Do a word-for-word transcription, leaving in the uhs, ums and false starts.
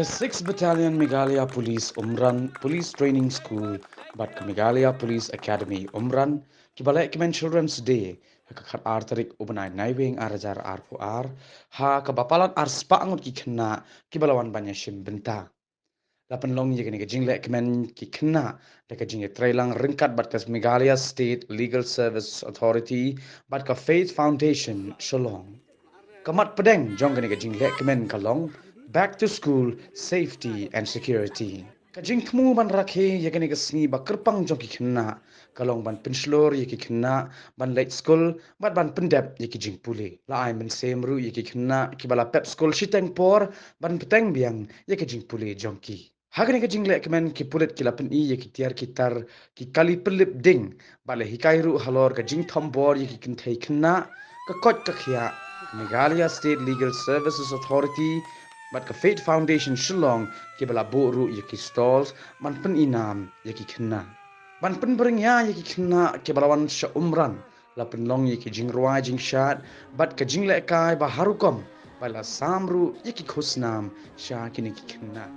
Ka sixth Battalion Meghalaya Police Umran, Police Training School bad ka Meghalaya Police Academy Umran ki ba leh kmen Children's Day ha ka khat ar tarik u bnai Naiwieng ar hajar arphew ar, ha ka ba palat ar spah ngut ki khynnah ki ba la wan ban ïashim bynta. La pynlong ïa kane ka jingleh kmen ki khynnah da ka jingïatreilang ryngkat bad ka Meghalaya State Legal Service Authority bad ka Faith Foundation Shillong. Ka mat pdeng jong kane ka jingleh kmen ka long Back to School, Safety and Security. Ka jingthmu ban rakhe ïa kane ka sngi ba kyrpang jong ki khynnah ka long ban pynshlur ïa ki khynnah ban leit skul bad ban pyndep ïa ki jingpule. La ai mynsiem ruh ïa ki khynnah ki ba la pep skul shiteng por ban bteng biang ïa ki jingpule jong ki. Ha kane ka jingleh kmen ki pulit ki la pyni ïa ki tiar ki tar, ki kali pynlip ding bad la hikai ruh halor ka jingthombor ïa ki kynthei khynnah, ka koit ka khiah. Meghalaya State Legal Services Authority bad ka Faith Foundation Shillong ki ba la buh ruh ïa ki stalls ban pyni nam ïa ki khynnah. Ban pynbring ïa ki khynnah ki ba la wan sha Umran, la pynlong ïa ki jingrwai jingshad bad ka jinglehkai ba har rukom bad la sam ruh ïa ki khusnam sha kine ki khynnah.